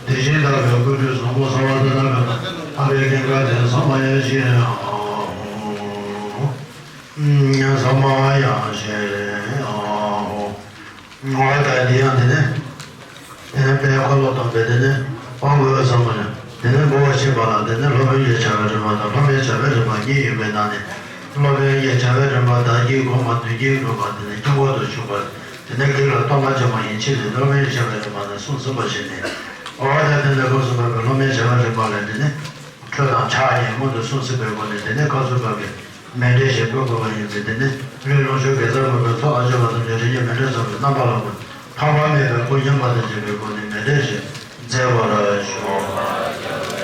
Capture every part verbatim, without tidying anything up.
དེ་བཞིན་བདག་གི་སྐུ་ཁྲུས་བཟང་པོ་གསོལ་བ་དེ་དག་གི་ཨ་པའི་སྐྱེ་འགག་དེ་ཚང་མ་ཡང་ཞེས་ཨ་ཧོ། ཚང་མ་ཡང་ཞེས་ཨ་ཧོ། ང་ད་འདི་ཡང་དེ་ནས་དེ་ནས་དཔལ་འཁོར་ལོ་སྡོམ་པའི་དེ་ནས་དབང་བསྐུར་བ་ཚང་མ་ཡང་དེ་ནས་འབུལ་བ་བྱེད་པ་ལ་དེ་ནས་སློབ་དཔོན་གྱི་བྱ་བའི་རིམ་པ་དང་སློབ་མའི་བྱ་བའི་རིམ་པ་གཉིས་ཡོད་པའི་ནང་ནས་སློབ་དཔོན་གྱི་བྱ་བའི་རིམ་པ་བདག་བསྐྱེད་སྒོ་མ་མདུན་བསྐྱེད་སྒྲུབ་པ་དེ་ནས་དཀྱིལ་འཁོར་དུ་བཞུགས་པ། དེ་ནས་བགེགས་ལ་གཏོར་མ་བྱེད་པ་ཡིན་ཕྱིར་ནི་སློབ་དཔོན་བྱ་བའི་རིམ་པ་ནས་གསུངས་ཟིན་པ་ཞིག་ནི། འོ་ད་དེ་འདྲ་སྐབས་སུ་བབ་པའི་སློབ་མའི་བྱ་བའི་རིམ་པ་ལས་དེ་ནི་ཁྲོས་དང་ཕྱག་གཉིས་སྔོན་དུ་གསུངས་ཟིན་པའི་སྒོ་ནས་དེ་ནི་སྐབས་སུ་བབ་པའི་མཎྜལ་ཞིག་འབུལ་དགོས་པ་ཡིན་པས་དེ་ནི་ལུས་ལོངས་སྤྱོད་དགེ་རྩ་སྨོན་པའི་ཚོགས་ལ་སྤྱོད་པ་ཐམས་ཅད་རིགས་ཀྱི་མཎྜལ་ཚོགས་ཀྱི་རྣམ་པ་ལ་ཕངས་པ་མེད་པའི་སྐུ་མཉམ་པ་དང་བཅས་པའི་སྒོ་ནས་མཎྜལ་ཞིག་མཛད་པར་ཞུ།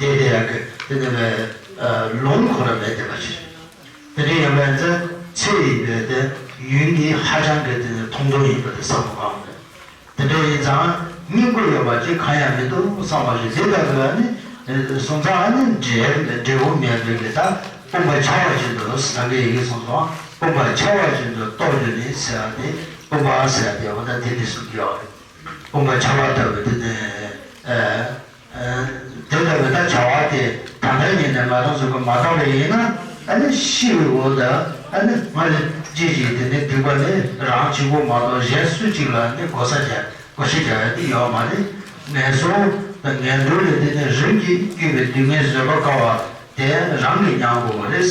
དེ་དེ་ཡང་གི་དེ་ནི་ལུང་ཁོ་ར་མེད་དེ་མ་ཤེས། དེ་འདྲ་ཡིན་པས་ཚེ་ཚེ་ཡིན་པས་དེ་ཡུན་གྱིས་ཧ་ཅང་གི་དེ་ནི་ཐུང་ཐུང་ཡིན་པ་དེ་བསམ་བློ་བཏང་དགོས། དེ་འདྲ་ཡིན་ཙང་སྙིང་པོ་ཡོད་པ་ཅིག་གང་ཡང་མི་འདུག་བསམ་པ་ཞིག་དེ་ལྟ་བུ་ནི་སོང་ཙང་ཨ་ནི་འབྲས་འབྲས་བུ་མེད་པའི་གི་ད་དཔུང་པ་འཆར་བ་བཞིན་དུ་ཟེར་གི་ཡིན་སོང་ཙང་དཔུང་པ་འཆར་བ་བཞིན་དུ་རྟོགས་རྒྱུ་ནི་ཟེར་བ་དེ་དཔུང་པ་ཟེར་བ་དེ་འོ་ད་དེ་ནི་གསུང་རྒྱུ་ཡོད་རེད། དཔུང་པ་འཆར་བ་ལྟ་བུ་དེ་ནི་ཨ། དེ་ལྟ་བུའི་ད་བྱ་བ་དེ་ད་ལྟའི་ཉིན་ནས་ང་རང་ཚོ་གིས་མ་བཏང་བ་ཡིན་ན་ཨ་ནི་ཤི་བའི་འོག་ཏུ་ཨ་ནི་སྔར་ལས་ཅི་ཞིག་དེ་ནི་སྡིག་པ་ནི་རང་གཅིག་པོ་མ་གཏོགས་གཞན་སུ་གཅིག་ལ་ནི་བགོ་བཤའ་རྒྱག་བགོ་བཤའ་རྒྱག་ཡ་དེ་ཡོད་མ་རེད། ངན་སོང་དང་ངན་འགྲོ་ལས་དེ་ནི་རིམ་གྱིས་བསྐྱོད་པའི་སྡུག་བསྔལ་བཟོད་པ་དཀའ་བ་དེ་རང་གིས་མྱང་དགོས་པ་རེད།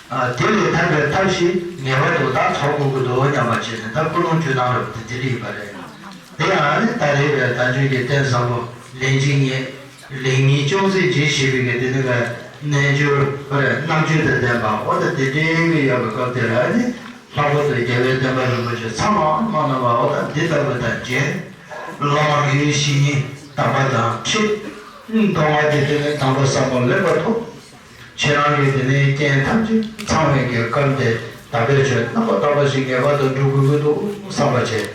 ཨ། དེ་ལས་ཐར་པའི་ཐབས་ཤིག་ངེས་པར་དུ་ད་ཐོབ་དགོས་ཀྱི་འདུག་སྙམ་པ་བྱས་ནས་ད་ཀུན་སློང་བཅོས་སྟངས་རབ་དེ་དེ་འདྲ་ཡིན་པ་རེད། དེ་ཡང་ཨ་ནི་ད་རེས་པའི་ད་ཆོས་ཀྱི་རྟེན་བཟང་པོ་ལན་གཅིག་རྙེད། ལན་གཉིས་ཅུང་ཟད་བརྗེད་ཤེས་པའི་གི་དེ་ནི་བའི་རྣལ་འབྱོར་པ་རེད། རྣམ་དཔྱོད་དང་ལྡན་པ་འོ་ད་དེ་འདྲའི་གི་ཡོད་པའི་སྐབས་དེ་ལ་ཨ་ནི་ལྷག་པར་དུ་རྒྱལ་བའི་བསྟན་པ་རིན་པོ་ཆེ་ཚང་མ་མ་ནོར་བ་འོ་ད་འདི་ལྟ་བུ་དང་མཇལ། བླ་མ་གི་བཤེས་གཉེན་དམ་པ་དང་འཕྲད། མཐོང་བ་དེ་དེ་ནི་དམ་པ་བསམ་པ་ལེགས་པར་ཐོབ། ཁྱེད་རང་གིས་དེ་ནས་རྐྱེན་ཐམས་ཅད་ཚང་བའི་གི་སྐབས་དེ་དམ་པའི་ཆོས་རྣམ་པར་དག་པ་ཞིག་ངེས་པར་དུ་སྒྲུབ་དགོས་ཀྱི་འདུག་བསམ་པ་བྱས།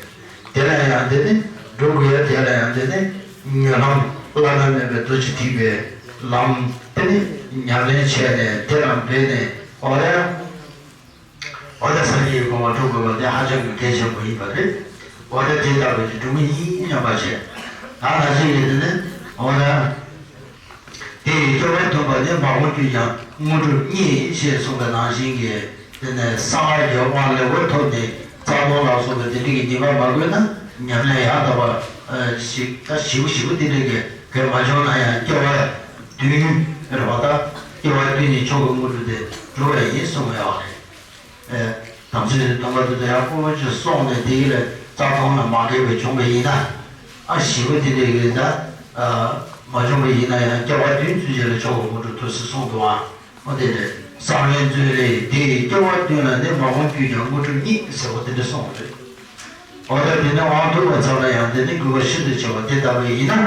དེ་ལ་ཡང་དེ་ནས་སྒྲུབ་དགོས་ཡ་དེ་ལ་ཡང་དེ་ནས་མྱུར་ལམ་བླ་ན་མེད་པའི་རྡོ་རྗེ་ཐེག་པའི་ལམ་དེ་ནས་ཉམས་ལེན་བྱས་ནས་དེ་ལ་འབད་ནས་འོ་ཡ། འོ་ད་སངས་རྒྱས་ཀྱི་གོ་འཕང་སྒྲུབ་དགོས་པ་དེ་ཧ་ཅང་གི་གལ་ཆེན་པོ་ཡིན་པ་རེད། འོ་ད་དེ་ལྟ་བུ་ཞིག་སྒྲུབ་ཀྱི་ཡིན་སྙམ་པ་བྱས། ད་ང་ཚོ་ཡིན་དེ་ནི་འོ་ད། དེ་ཡི་སྐྱེ་བ་བདུན་པ་ནི་མ་འོངས་རྒྱུ་ཡང་དངོས་གྲུབ་གཉིས་ཞེས་གསུངས་པ་ནང་བཞིན་གྱི་དེ་ནི་གསང་སྔགས་ཀྱི་དབང་ལེགས་པར་ཐོབ་ནས་རྩ་ལྟུང་ལ་སོགས་པའི་དེ་འདྲ་གི་ཉེས་པ་མ་གོས་ན་ཉམས་ལེན་ཡང་དག་པ་ཞིག་ད་ཞིབ་པོ་ཞིབ་པོ་དེ་འདྲ་གི་གལ་མ་བྱུང་ན་ཡང་སྐྱེ་བ་བདུན་རེད་བ། ད་སྐྱེ་བ་བདུན་ནི་མཆོག་གི་དངོས་གྲུབ་དེ་འགྲུབ་པ་ཡིན་གསུངས་ཡོད་རེད། དམ་ཚིག་སྡོམ་པ་དེ་ཚོ་ཡག་པོ་ཅིག་སོང་ནས་དེ་ཡི་ལས་རྩ་ལྟུང་ལ་མ་འགལ་བའི་བྱུང་བ་ཡིན་ན། ཨ་ཞི་བ་དེ་འདྲ་ཡོད་ད། མ་བྱུང་བ་ཡིན་ན་ཡང་སྐྱེ་བ་བདུན་ཚུན་ཆད་ལ་མཆོག་གི་དངོས་གྲུབ་ཐོབ་ཟེར་གསུངས་འདུག་ཨ། འོ་དེ་རེད། གསང་བའི་མཛོད་ལས་དེ་ཡི་སྐྱེ་བ་བདུན་ལ་ནི་མ་འོངས་རྒྱུ་ཡང་དངོས་གྲུབ་རྙེད་ཟེར་བ་དེ་འདྲ་གསུངས་པ་རེད། འོ་ད་དེ་ནི་དབང་ཐོབ་པ་ཚོ་ལ་ཡང་དེ་ནི་དགོས་པ་ཤིན་ཏུ་ཆེ་བ་དེ་ལྟ་བུ་ཡིན་ན།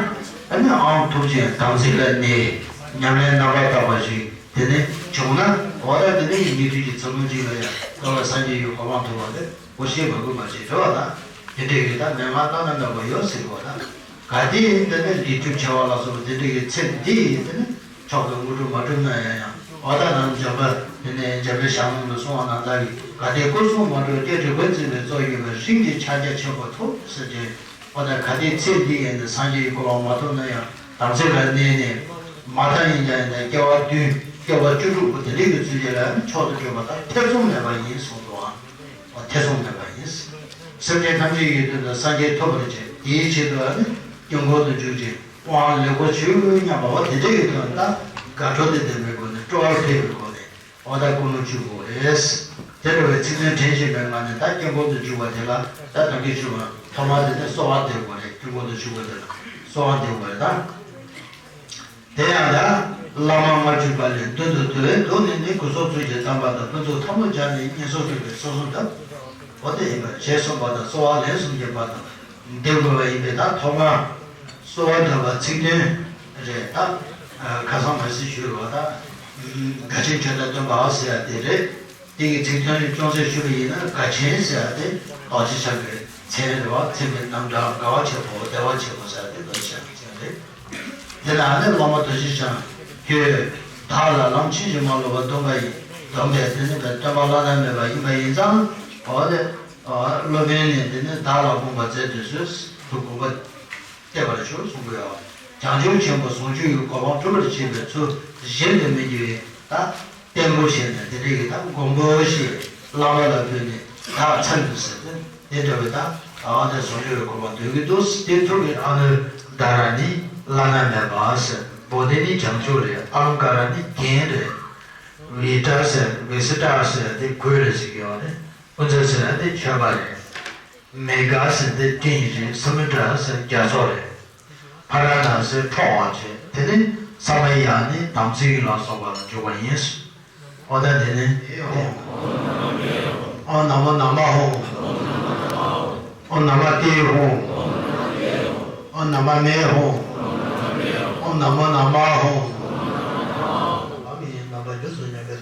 ཨ་ནི་དབང་ཐོབ་ཅིང་དམ་ཚིག་ལ་གནས། ཉམས་ལེན་རྣམ་པར་དག་པ་ཞིག་དེ་ནས་བྱུང་ན་འོ་ད་དེ་ནས་ཉན་ཐོས་ཀྱི་ཚུལ་ཁྲིམས་ཅིག་ལ་ཡང་རྩ་བའི་སངས་རྒྱས་ཀྱི་གོ་འཕང་ཐོབ་པ་ལས་འོ་ཤེས་མ་དགོས་པ་ཅིག་རེད་བ་ད། དེ་འདྲའི་གི་ད་མན་ངག་བླ་ན་མེད་པ་ཡོད་ཟེར་གི་བ་ད། ག་དེ་ཡིན་དེ་ནས་ལས་སྒྲིབ་བྱ་བ་ལ་སོགས་པ་དེ་འདྲའི་གི་ཚེ་འདི་ཡིན་དེ་ནས་མཆོག་གི་དངོས་གྲུབ་མ་བསྒྲུབས་ན་ཡང་ཡང་འོ་ད་ནང་འཇམ་པ་དེ་ནས་འཇམ་པའི་ཞལ་ལུང་དུ་གསུངས་པ་ནང་ལྟར་གི་ག་དེ་སྐུ་གསུང་མ་གྲུབ་སྐྱེ་འགྲོ་ཀུན་འཛིན་པའི་གཙོ་ཡིན་པའི་རིམ་གྱིས་ཕྱག་རྒྱ་ཆེན་པོ་ཐོབ་ཟེར་ཏེ། འོ་ན་ག་དེ་ཚེ་འདི་ཡིན་ན་སངས་རྒྱས་ཀྱི་གོ་འཕང་མ་ཐོབ་ན་ཡང་དམ་ཚིག་ལ་གནས་ནས་མ་མཐའ་ཡིན་ཀྱང་ཡིན་ན་སྐྱེ་བ་བདུན་སྐྱེ་བ་བཅུ་དྲུག་པོ་དེ་འདྲའི་གི་ཚུལ་བྱས་ལ་མཆོག་ཏུ་གྱུར་པ་དང་ཐེ་ཚོམ་མེད་པ་ཡིན་གསུངས་འདུག་ཨ། འོ་ཐེ་ཚོམ་མེད་པ་ཡིན། སེམས་ཅན་ཐམས་ཅད་ཀྱི་དོན་དུ་སངས་རྒྱས་ཐོབ་པར་བྱེད། དེའི་ཆེད་དུ་ཨ་ནི་དཀྱིལ་འཁོར་དུ་འཇུག་ཅིང་དབང་ལེགས་པོ་ཞུ་སྙམ་པ་འོ་དེ་འདྲ་ཡོད་དོ། ད་དགའ་སྤྲོ་དེ་ལྡན་པའི་སྒོ་ནས་སྤྲོ་བ་འཕེལ་བའི་སྒོ་ནས་འོ་ད་ཀུན་སློང་བཅུ་དགོས་རེད། དེ་འདྲ་བའི་ཚིག་དོན་དྲན་བཞིན་པའི་ངང་ནས་ད་དཀྱིལ་འཁོར་དུ་འཇུག་པ་དེ་ལ་ད་དམ་ཚིག་ཞུ་བ་ཐོག་མ་དེ་ནས་གསོལ་བ་འདེབས་དགོས་རེད། དཀྱིལ་འཁོར་དུ་འཇུག་པ་དེ་ལ་གསོལ་བ་འདེབས་དགོས་རེད་ད། དེ་ཡང་ཡང་། བླ་མ་ལྔ་བཅུ་པ་ལས་མདུན་དུ་བསྡུ་བའི་མདོ་ནི་ནི་སྐུ་གསུང་ཐུགས་ཀྱི་དམ་པ་དང་ཕུན་ཚོགས་ཐབས་མོ་སྦྱར་ནས་སྙན་སུ་འདོན་པའི་སོ་སོ་འདབ་འོ་དེ་ཡིན་པར་ཞེས་གསུངས་པ་དང་གསོལ་བ་ལན་གསུམ་གྱི་བར་དུ་འདེབས་དགོས་པ་ཡིན་པས་ད་ཐོག་མར་གསོལ་བ་འདེབས་པ་ཚིག་དོན་རེད་ད། ཁ་སང་མ་ཟིན་ཞུས་རེད་བ་ད། དགའ་ཆེན་བརྗོད་བརྡ་སྟོན་པ་ཟེར་ཡ་དེ་རེད། དེ་གི་ཚིག་དོན་ཅུང་ཟད་ཞུས་པ་ཡིན་ན་དགའ་ཆེན་ཟེར་ཡ་དེ་རྡོ་རྗེ་འཆང་གི་མཚན་རེད་བ། མཚན་གྱི་རྣམ་གྲངས་དགའ་བ་ཆེན་པོ་བདེ་བ་ཆེན་པོ་ཟེར་ཡ་དེ་རྡོ་རྗེ་འཆང་གི་མཚན་རེད། དེ་ལ་ནི་སློབ་མ་རྡོ་རྗེ་འཆང་ཁྱོད་བདག་ལ་ལམ་ཕྱིན་ཅི་མ་ལོག་པར་སྟོན་པ་ཡིན། སྟོན་པས་དེ་ནི་སྟོན་པ་བླ་ན་མེད་པ་ཡིན་པ་ཡིན་ཙང་འོ་དེ་སློབ་དཔོན་ནས་དེ་ནི་བདག་ལ་དགོངས་པ་མཛད་དུ་གསོལ་དུ་དགོངས་པ་གཏད་པར་ཞུ་གསུང་གི་ཡོད། བྱང་ཆུབ་ཆེན་པོ་ཟུང་འཇུག་གི་གོ་འཕང་ཐོབ་པར་བྱེད་པའི་ཚུལ་གཞན་དུ་མི་འགྱུར་བའི་ད། བརྟན་པོ་བྱས་ནས་དེ་འདྲའི་གི་ད་མགོན་པོ་ཞེས་བླ་མ་ལ་བོས་ནས་ད་མཚན་དུ་ཟེར་ཏེ་དེ་འདྲ་བའི་ད་ཨ་དེ་ཟུང་འཇུག་གི་གོ་འཕང་འདོད་ཀྱི་འདུག་དེ་ཐུགས་ཀྱི་ཨ་ནུ་ད་ར་ནི་བླ་ན་མེད་པ་ཟེར། བོ་དྷི་ནི་བྱང་ཆུབ་རེད། ཨ་ལང་ཀ་ར་ནི་རྒྱན་རེད། བི་ཏྲ་ཟེར་བི་སི་ཏྲ་ཟེར་དེ་གོས་རེད་ཟེར་གྱི་ཡོད་རེད། ཨུ་ཛ་ཟེར་དེ་མཆོད་པ་རེད། མེ་ག་ཟེར་དེ་སྤྲིན་རེད། སུ་མི་ཏྲ་ཟེར་རྒྱ་མཚོ་རེད། ཕ་ར་ན་ཟེར་འཕྲོག་པ་བྱེད། དེ་ནི་ས་མ་ཡ་ནི་དམ་ཚིག་ལ་སོགས་པ་ལ་འཇུག་པ་ཡིན། ཨོ་ད་དེ་ནི་ཨོ་ན་མོ་ན་མ་ཧོ། ཨོ་ན་མ་ཏེ་ཧོ། ཨོ་ན་མ་མེ་ཧོ། ཨོ་ན་མོ་ན་མ་ཧོ། ཨ་མི་རྣམ་པ་རྒྱུ་སུ་ཉམས་པའི།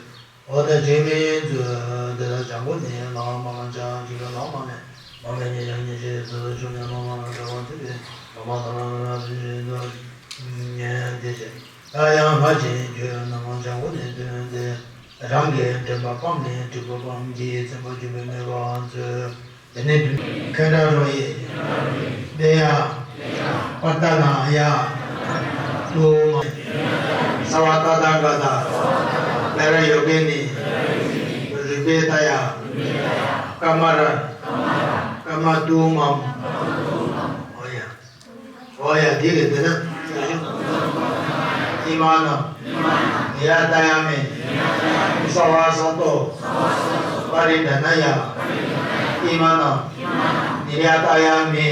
འོ་ད་འཇིགས་མེད་མཛོད། དེ་ལ་བྱང་སྒོ་ནས་ལམ་མ་ལ་བྱང་འཇིགས་ལ་ལམ་མ་མེད། མ་མེད་ཉེ་ཞང་ཉེ་ཞེས་སུ་ཆུང་ནས་ལམ་མ་ལ་འབྲེལ་བ་མཐུན་པའི་ལམ་མ་ལ་ལ་ལ་ལ་ལ་ལ་ཉན་ཏེ་བྱེད། ད་ཡང་སྔར་བཞིན་བརྗོད་ནམ་བྱང་སྒོ་ནས་བཏོན་ཏེ་རང་གི་དྲན་པ་སྤངས་ནས་སྒྲིབ་པ་སྤངས་ཀྱིས་མཚན་པ་བརྗོད་པའི་མོས་པ་མཛོད། དེ་ནས་བདུན། ཁྱོད་འདྲ་རོ་ཡི། དེ་ཡང་། པར་ཏ་ན་ཡ། ཏུ་མ། ས་བ་ཏ་ད་ག་ད། བེ་ར་ཡོ་གེ་ནི། རུ་པེ་ཏ་ཡ། ཀ་མ་ར། ཀ་མ་ཏུ་མམ། ཨོ་ཡ། ཨོ་ཡ་དེ་གི་དེ་ན། ཨི་མ་ན། ནི་ར་ཏ་ཡ་མེ། ས་བ་ས་ཏོ། པ་རི་ད་ན་ཡ། ཨི་མ་ན། ནི་ར་ཏ་ཡ་མེ།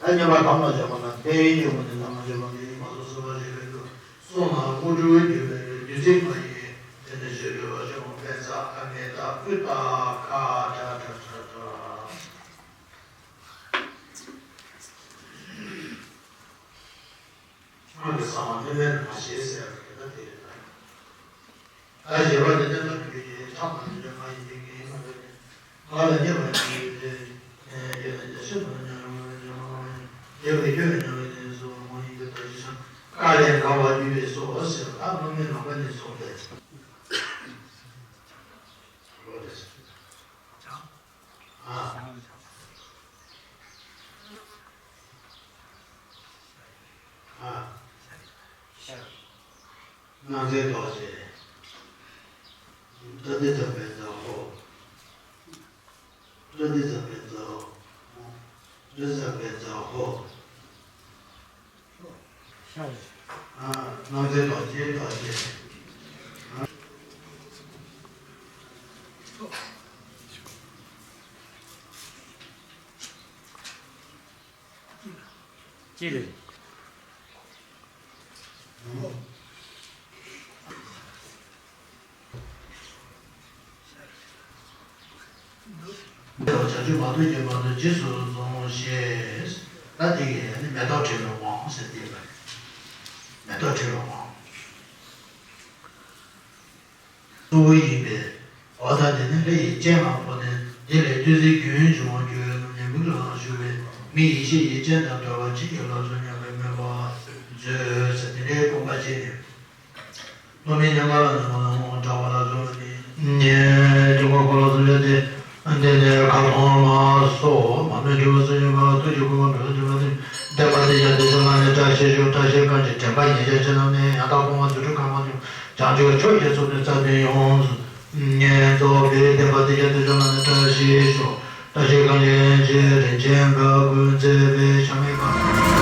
ད་མཉམ་པར་དམ་ལ་བཞག་པ་ན་དཔལ་ཡོན་གྱི་སྒོ་ནས་དམ་ལ་བཞག་པ་ནི་ཡིན་མ་གཏོགས་གསོལ་བ་རེ་རེ་ལ་གསུང་ལ་དངོས་གྲུབ་འགྱུར་བའི་བདུད་རྩི་མ་ཡིན། དེ་ནི་ཞེས་བརྗོད་པ་ཅུང་ཟད་ཙམ་ཨ་མེ་ད་ཨུ་ད་ཁ་ད་ད་ད་ད། ཆང་གི་ཟ་བ་སྣོད་མེད་ན་མ་ཤེས་ཟེར་བ་རེད་ད་དེ་རེད་ད། ད་ཞེས་པ་དེ་ནི་ལ་དུ་ཡོད་ཀྱི་ཁྲག་དང་ནི་ལ་ང་ཡི་དེ་ཀྱི་མ་རེད། ང་ལ་ཉེ་བ་ཡིན་ཏེ། ཡེ་ལ་ཡེ་ཤེས་དང་ཉམས་ལ་ཉམས་ལ་ཉེ་བའི་ཁྱོད་ལ་ཉམས་པའི་དེ་ནི་སོ་ང་ཡིན་ཏེ་ད་ཅི་སང་དཀའ་ལས་འགག་པ་ཡོད་པའི་སོ་ཟེར་བ་ད་སྣོད་མེད་ནམ་མཁའ་ནས་སོང་སྟེ། ཨ། ཨ། སྣང་མཛད་རྡོ་རྗེ། ཏྲ་ཏི་ཙ་པན་ཙ་ཧོ། ཏྲ་ཏི་ཙ་པན་ཙ་ཧོ། ཏྲ་ཏི་ཙ་པན་ཙ་ཧོ། ཨ། སྣང་མཛད་རྡོ་རྗེ་རྡོ་རྗེ། ཅི་རེད། བྱང་ཆུབ་མ་ཐོབ་ཀྱི་བར་དུ་རྗེས་སུ་བཟུང་ཞེས། ད་དེ་གས་ནི་མེ་ཏོག་བྲེས་པའི་དབང་ཟེར་དེ་ལ་མེ་ཏོག་བྲེས་པའི་དབང་། གཙོ་བོ་ཡིན་པས། འོ་ད་དེ་ནི་ལྷ་ཡི་སྤྱན་ལ་ཕོག་ནས་དེ་ལས་བདུད་རྩིའི་རྒྱུན་འབྱུང་བར་འགྱུར་བའི་རྣམ་སྨིན་ལ་ཞུགས་པས་མི་ཡེ་ཤེས་ཡིད་ཅན་དང་བྲལ་བ་ཅིག་གི་ལག་སོ་སྙམ་པའི་མོས་པ་མཛོད་ཟེར་དེ་འདྲའི་དགོངས་པ་བཞེས་ནས། སློབ་མའི་སྙན་ངག་ལ་ནི་མ་ནོར་བ་གྲགས་པ་ལ་སོགས་པ་ནི། ཉེ་དྲི་བ་འཁོར་ལོ་སུམ་བརྒྱ་སྟེ། འདི་ནི་ཁ་ཕྱོགས་མ་སོགས་མ་སྨད་དྲི་བ་སུམ་ཅུ་པ་ཐུགས་ཀྱི་དགོངས་པ་འགྲོ་བའི་དྲི་བ་སྟེ། བདེན་པ་འདི་ཡང་དེ་ཚོ་ལ་ནི་བཀྲ་ཤིས་ཤོག་བཀྲ་ཤིས་གང་ཞིག་དྲན་པ་ཉེ་ཆར་ཕྱི་ནང་ནས་ཡང་དག་སྤོང་བ་རྫུ་འཕྲུལ་གང་མང་བྱུང་བྱང་ཆུབ་མཆོག་གི་ཚོགས་འདུས་རྩ་དོན་ཡོངས་སུ། ཉེར་རྫོགས་པའི་བདེན་པ་དེ་ཡང་དེ་ཚོ་ལ་ནི་བཀྲ་ཤིས་ཤོག། བཀྲ་ཤིས་གང་ཡིན་ཞེས་རིན་ཆེན་འབེབས་ཀུན་མཛད་པའི་ཞབས་མི་གང་།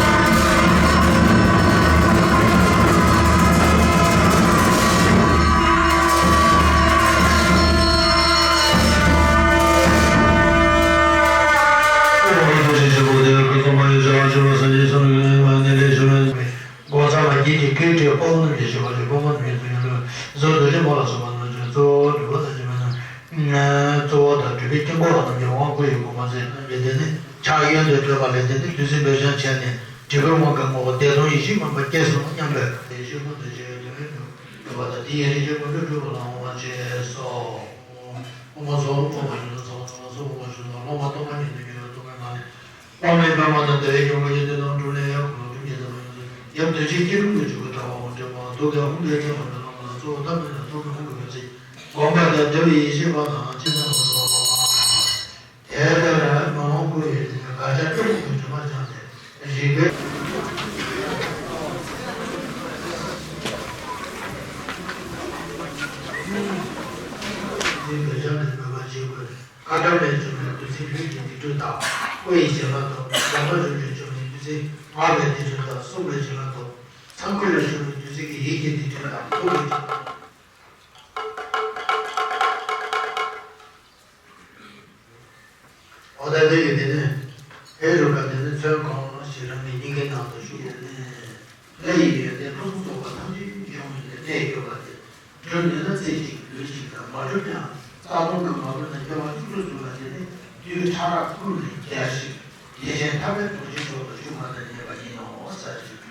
སྒོ་མཚམས་ལ་སྐྱིད་ཀྱི་སྐད་དྲིས་དཔའ་བོ་རྣམས་ཀྱིས་ཞུ་བ་ཞིག་དཔའ་བོ་རྣམས་ཀྱིས་ཚུར་ཡང་ལུས། གཟུགས་དུ་ལེན་པ་ལ་སོགས་པ་རྣམས་ཀྱིས་གཙོ་བོ་དུ་ལེན་པ་ལ་སོགས་པ་རྣམས་ཀྱིས་གཙོ་བོ་སྒྲུབ་པ་དང་བཅས་པ་རྣམས། གཙོ་བོ་དང་སྒྲུབ་པའི་དཀྱིལ་འཁོར་བ་རྣམས་ཀྱི་དབང་བསྐུར་ཡི་གོ་འཕང་མཛད་གནང་བའི་དེ་ནི་ཕྱག་གཡོན་དུ་བགྲོད་པ་ལས་དེ་ནི་བདུད་རྩི་འབེབས་སྦྱང་བྱས་ནས་སྒྲིབ་པའི་དབང་གིས་མ་གོས་བདེ་སྟོང་ཡེ་ཤེས་མངོན་པར་སྐྱེས་སོ་སྙམ་པའི་ཡེ་ཤེས་ཀུན་ཏུ་སྤྱོད་པའི་དོན་ཡོད་པ་དང་དེ་ཡི་རིན་ཆེན་ཀུན་ཏུ་སྤྲུལ་པ་ལ་དབང་བ་བྱས་སོ། དབུ་མ་རྫོགས་ལ་སྤོབས་པ་ཞུ་ན་ཚོགས་པ་ཚོགས་པ་ཞུ་ན་སློབ་མ་སྟོབས་མ་ཉིད་དུ་འགྱུར་བའི་སྟོབས་མའི་ངང་ལས། དཔག་མེད་པདྨ་དང་བདེ་བའི་སྐྱོང་བུ་ཡི་དོན་རྣམས་བསྒྲུབས་ནས་ཡབ་ཀུན་ལ་སྒྲུབ་ཀྱི་ཐབས་ལ་ཡོངས་སུ་ཡབ་དོན་ཆེན་སྐྱེས་ལུགས་ཀྱི་འཇུག་པའི་ཐབས་པ་དབང་བྲལ་བ་རྡོ་གི་དབང་པོའི་ཚེ་མ་ནས་བླ་མ་ལ་གཙོ་བོ་ཐབས་མེད་ལ་ཐུགས་ཀྱི་དབང་གིས་མ་ཚིག་སྒོམ་པ་དང་བདེ་བའི་ཡེ་ཤེས་པ་དང་ཅི་ལྟར་མ་གསུངས་པ། དེ་ལྟར་མ་འོངས་ཀུན་ཡོད་དེ་ནི་དགག་བྱ་སྐྱོ་བོ་གི་དྲི་མ་སྦྱངས་ཏེ་རིགས་པའི། འདོད་ཆགས་ལས་མེད་པར་བྱེད་དགོས། ཁ་ཏོན་ལས་བྱུང་བའི་བདུད་རྩི་ལུས་ཀྱི་སྡིག་སྒྲིབ་དག་སྐུ་ཡི་བྱིན་རླབས་ཐོབ། ལག་པ་རུས་ཀྱིས་བྱུང་བའི་བདུད་རྩི་ངག་གི་སྡིག་སྒྲིབ་དག་གསུང་གི་བྱིན་རླབས་ཐོབ། ཚངས་སྐུ་ལས་བྱུང་བའི་བདུད་རྩི་གིས་ཡིད་ཀྱི་སྡིག་སྒྲིབ་དག་ཐུགས་ཀྱི། འོ་ད་འདི་ཡི་དེ་ནི་ཧེ་རུ་ཀ་དེ་ནི་ཚོན་གང་ཞིག་རང་གི་སྙིང་གའི་ནང་དུ་བཞུགས་ཡོད་ནས། ལྷ་ཡི་ཡོན་ཏན་ཕུན་སུམ་ཚོགས་པ་ཐམས་ཅད་ཡོངས་ནས་གནས་ཡོད་པ་དེ། གྲུབ་ནུས་ན་རྩེ་གཅིག་ལུས་གཅིག་དང་མ་གྲུབ་ཀྱང་རྩ་ལྟུང་གིས་མ་གོས་ན་སྐྱེ་བ་བཅུ་དྲུག་བཟུང་བ་དེ་ནི་དུས་ཕྲ་རགས་ཀུན་ནས་རྒྱལ་ཞིང་ཡེ་ཤེས་ཐར་པའི་རྡོ་རྗེའི་མཆོག་ཏུ་བཞུགས་པ་དང་མཉམ་པ་ཡིན་ནོ་ཟེར་ཞིང་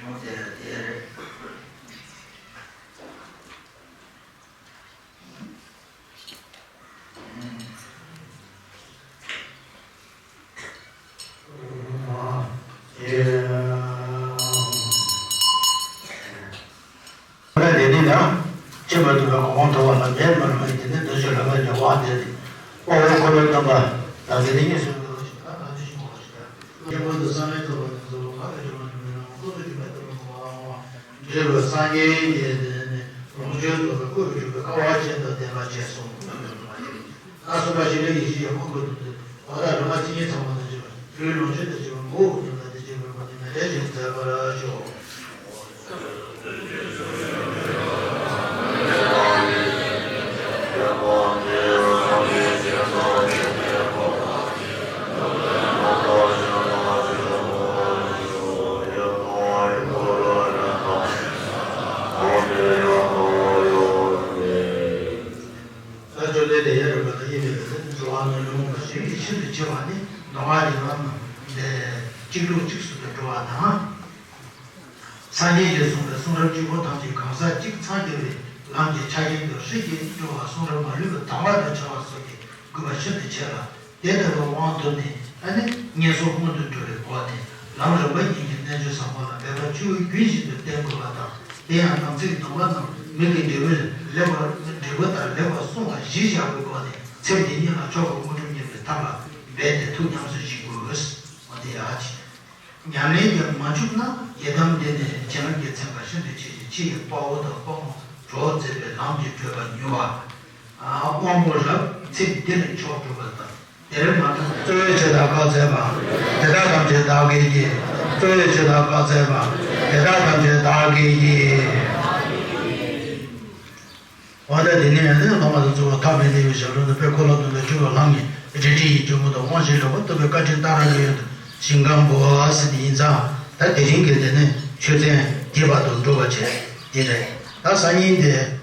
ལུང་བསྟན་དེ་རེད། ལས་འདི་ལ་སྐྱེ་མ་ཐུབ་པའི་གོ་འཕང་ཐོབ་པ་ལ་འབད་མ་རུང་བའི་དེ་ནི་འདི་ཚོ་ལ་ལ་ཡང་དབང་དེ་ནི་དཔའ་བོ་འཁོར་ལོ་རྣམ་པ་དང་དེ་ནི་གཉིས་སུ་འགྲོ་ཞིང་ད་ང་ཚོ་ཞིག་མ་བ་ཞིག་ད་སྐྱེ་བོ་འདི་བསམ་མེད་ཐོབ་པ་ནི་གཙོ་བོ་ཁ་ལས་སྒྲོལ་མ་ནི་མེད་ན་འོང་ཁོ་ཚོ་སྐྱེ་མ་ཐུབ་པ་མ་བ་འོང་བ། འབྲས་བུ་སངས་རྒྱས་ཀྱི་དེ་ནི་ལོངས་སྤྱོད་རྫོགས་པའི་སྐུ་རུ་གྱུར་པའི་སྐལ་བ་ཅན་དང་ལྡན་པ་བྱས་སོ། ཨ་གསུམ་པ་ཞི་ཁྲོའི་ཡེ་ཤེས་ཀྱི་དབང་བསྐུར་དུ་འདོད། འོ་ད་སྒྲོལ་མ་སྤྱན་གཉིས་ཚང་བ་དང་བཅས་པ་ལུས་ལོངས་སྤྱོད་དང་བཅས་པ་མགོ་བོ་ཉམས་ལ་དེ་བཅས་པའི་སྒོ་ནས་མེ་ལྟར་བཞིན་མཛད་པར་ཤོག། ད་ཅོ་ལེ་ལེ་ཡ་རུ་པ་དང་ཡེ་མེད་པ་དེ་འགྲོ་བ་ནང་ལུས་མངོན་པར་ཤེས་པའི་ཕྱིར་དུ་བྱ་བ་ནི་མདོ་སྔགས་ཀྱི་ལམ་ལས་གཅིག་ལོག་གཅིག་སུ་དུ་འགྲོ་བ་དང་། སངས་རྒྱས་ཀྱིས་གསུངས་པའི་གསུང་རབ་གཅིག་པོ་ཐམས་ཅད་གང་ཟག་གཅིག་འཚང་རྒྱ་བའི་ལམ་གྱི་ཆ་རྐྱེན་དུ་ཧྲིལ་གྱིས་འགྲོ་བ་གསུང་རབ་མ་ལུས་པ་དམ་པ་དང་བྱ་བ་སོགས་ཀྱིས་བསྒྲུབ་པ་ཤིན་ཏུ་ཆེ་ལ། དེ་ལྟ་བུའི་དབང་ཐོབ་ནས་ཨ་ནི་ངན་སོང་སྔོན་དུ་འགྲོ་བའི་སྒོ་ནས་ལམ་རིམ་པ་ཉིད་ཀྱི་རྣལ་འབྱོར་བཟང་པོ་ལ་འབད་པ་ཆུ་བོའི་རྒྱུན་བཞིན་དུ་བསྟེན་དགོས་པ་དང་། དེ་ཡང་དམ་ཚིག་སྡོམ་པ་རྣམས་མིག་གི་འབྲས་བུ་ལེགས་པ་འབྲས་བུ་དང་ལེགས་པར་གསུངས་པ་གཞིར་བཞག་པའི་སྒོ་ནས་ཚེ་འདི་ཉིད་ལ་མཆོག་གི་དངོས་གྲུབ་བརྙེས་པའི་ཐབས་ལ་འབད་དེ་ཐུགས་ཉམས་སུ་བཞེས་དགོས། འོ་དེ་ཡག་ཅིག་ཉམས་ལེན་དེ་མ་བཅུག་ན་ཡི་དམ་འདི་ནས་བྱིན་རླབས་ཀྱི་ཚན་ཁ་ཤིན་ཏུ་ཆེ་ཞིང་ཕྱི་ཡི་དཔའ་བོ་དང་དཔའ་མོ་གྲོགས་མཛད་པའི་ལམ་གྱི་བགྲོད་པ་མྱུར་བ། དབང་པོ་རབ་ཚེ་འདིར་མཆོག་སྒྲུབ་པ་དང་། དེར་མ་ཐོགས་གཙོ་བོའི་ཆེད་དུ་བཀའ་སྩལ་པ། དེ་དག་ཐམས་ཅད་བདག་གིས་ཀྱིས། གཙོ་བོའི་ཆེད་དུ་བཀའ་སྩལ་པ། དེ་དག་ཐམས་ཅད་བདག་གིས་ཀྱིས། འོ་ད་དེ་ནས་ཡང་ནི་སློབ་མ་དང་གཙོ་བོ་ཐབས་མེད་ལྟ་བུའི་ཞབས་ལ་ནི་དཔལ་འཁོར་ལོ་སྟོན་པའི་སྤྲུལ་པ་ལམ་གྱི་རལ་གྲི་ཡི་གཅུང་པོ་དང་དབང་བཞི་ལེགས་པར་ཐོབ་པའི་བཀའ་དྲིན་ལྟར་རང་གི་ཡོན་དུ་ཞིང་ཁམས་བུ་ཟེར་དེ་ཡིན་ཙང་ད་དེ་རིང་གི་དེ་ནི་ཆོས་ཚན་རྒྱས་པ་དང་འགྲུབ་པ་བྱས་དེ་རེད། ད་སང་ཉིན་དེ་